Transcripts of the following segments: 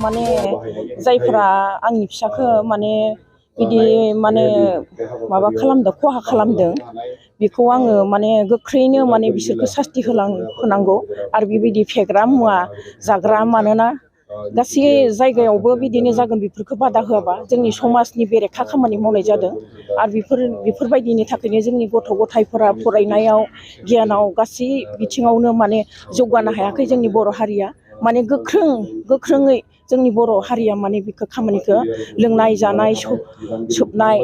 माने जायफोरा आंनि फिसाखौ माने बिदि माने माबा खालामदों खहा खालामदों बेखौ आङो माने गोख्रैनो माने बिसोरखौ सास्ति होनांगौ आरो बेबायदि फेग्रा मुवा जाग्रा मानोना गासै जायगायावबो बिदिनो जागोन बेफोरखौ बादा होआबा जोंनि समाजनि बेरेखा खामानि मावनाय जादों आरो बेफोरबायदिनि थाखायनो जोंनि गथ' गथायफोरा फरायनायाव गियानाव गासै बिथिङावनो माने जौगानो हायाखै जोंनि बर' हारिया माने गोख्रोङै जोंनि बर' हारिया माने बेखौ खामानिखौ लोंनाय जानाय सोबनाय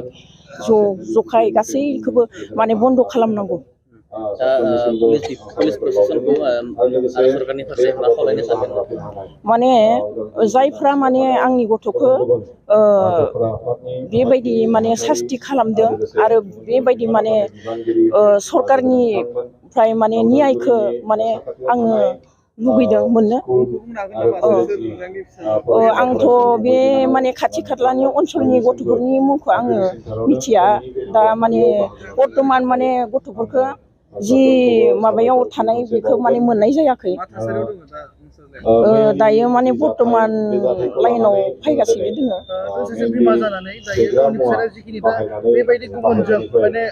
जखाय गासैखौबो माने बन्द' खालामनांगौ। पुलिस प्रशासनखौ आरो सरकारनि फारसे मा खावलायनो सानदों माने जायफ्रा माने आंनि गथ'खौ बेबायदि माने सास्ति खालामदों आरो बेबायदि माने सरकारनिफ्राय माने न्यायखौ माने आङो लुबैदों मोननो। आंथ' बे माने खाथि खालानि ओनसोलनि गथ'फोरनि मुंखौ आङो मिथिया दा माने बर्थमान माने गथ'फोरखौ जि माबायाव थानाय बेखौ माने मोननाय जायाखै दायो माने बर्थमान लाइनाव फैगासिनो दोङो। बिमा जानानै दायो गावनि फिसाया जिखिनि दा बेबायदि गुबुनजों माने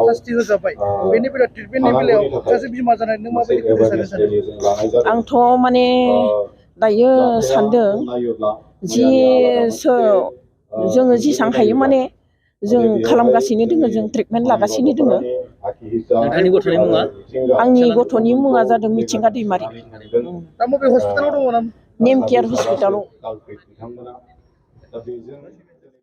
सास्ति होजाबाय बेनि बेलायाव ट्रिटमेन्टनि बेलायाव सासे बिमा जानानै नों माबायदि फोसाबनो सानो? आंथ' माने दायो सानदों जोङो जेसेबां हायो माने जों खालामगासिनो दोङो जों ट्रिटमेन्ट लागासिनो दोङो। नोंथांनि गथ'नि मुङा? आंनि गथ'नि मुङा जादों मिथिंगा दैमारि। दा बबे हस्पिटालाव दङ? नेम केयार हस्पिटालाव।